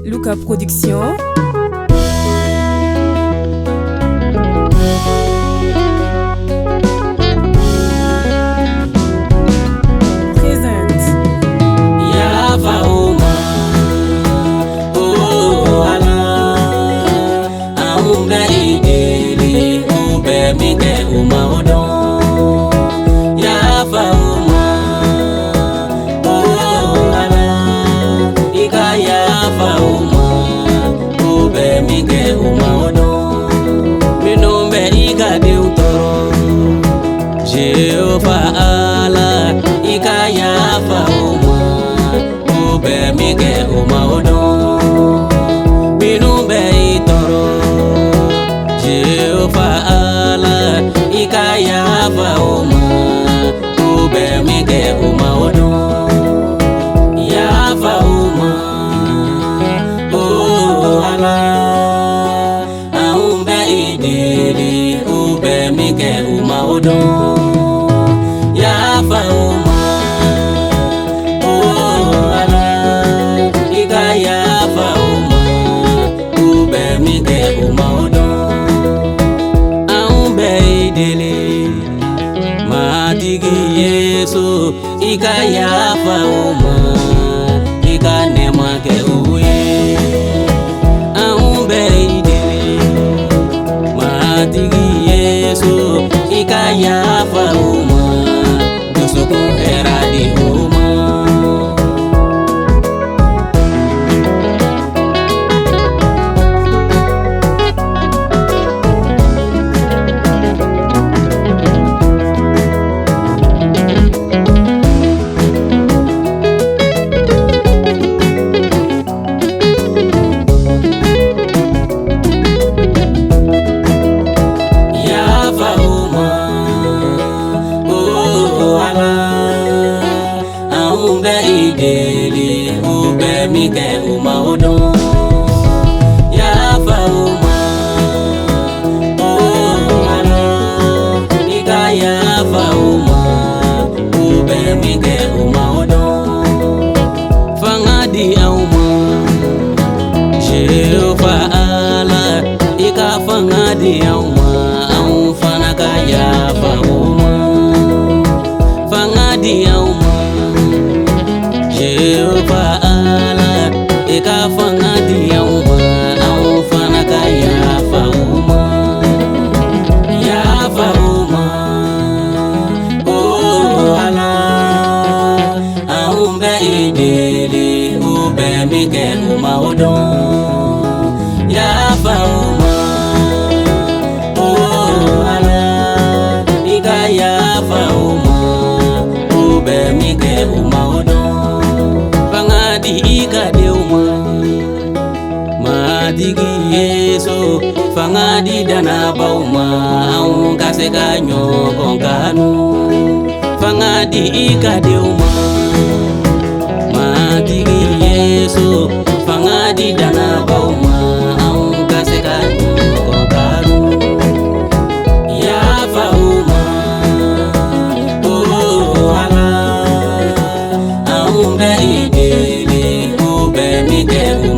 Luka Production. Présente. Yafa u ma, oh Ala, anw bɛ i deli, u bɛ min kɛ u ma o dɔn. Yafa u ma, oh Ala, i ka yafa u ma, u bɛ min kɛ u ma o dɔn. Minnu bɛ i ka denw tɔɔrɔ, Jehova Ala, i ka yafa u ma, u bɛ min kɛ u ma o dɔn. Minnu bɛ i tɔɔrɔ, Jehova Ala, i ka yafa u ma, u bɛ min kɛ u ma o dɔn. Yafa u ma, oh Ala, anw bɛ i deli, u bɛ min kɛ u ma o dɔn. Yafa u ma, oh Ala, i ka yafa u ma, u bɛ min kɛ u ma o dɔn. Anw bɛ i deli, Matigi Yesu, i ka yafa u ma, i ka nɛɛma kɛ u ye. Anw bɛ i deli, Matigi Yesu, i ka yafa u ma, dusukun hɛrɛ di u ma. Yafa u ma, oh Ala, anw bɛ i deli, u bɛ min kɛ u ma o dɔn. Yafa u ma, oh Ala, i ka yafa u ma, u bɛ min kɛ u ma o dɔn. Fanga di anw ma, Jehova Ala, i ka fanga di anw ma, anw fana ka yafa u ma. Fanga di anw ma, Jehova Ala, i ka fanga di anw ma, anw fana ka yafa u ma. Yafa u ma, oh Ala, anw bɛ i deli, u bɛ min kɛ u ma o dɔn. Yafa u ma, oh Ala, i ka yafa u ma, u bɛ min kɛ u ma o dɔn. Fanga di i ka denw ma, Matigi Yesu, fanga di dannabaw ma, anw ka se ka ɲɔgɔn kanu. Fanga di i ka denw ma, Matigi Yesu, fanga di dannabaw ma, anw ka se ka ɲɔgɔn kanu. Yafa u ma, oh Ala, anw bɛ i deli, u bɛ min kɛ u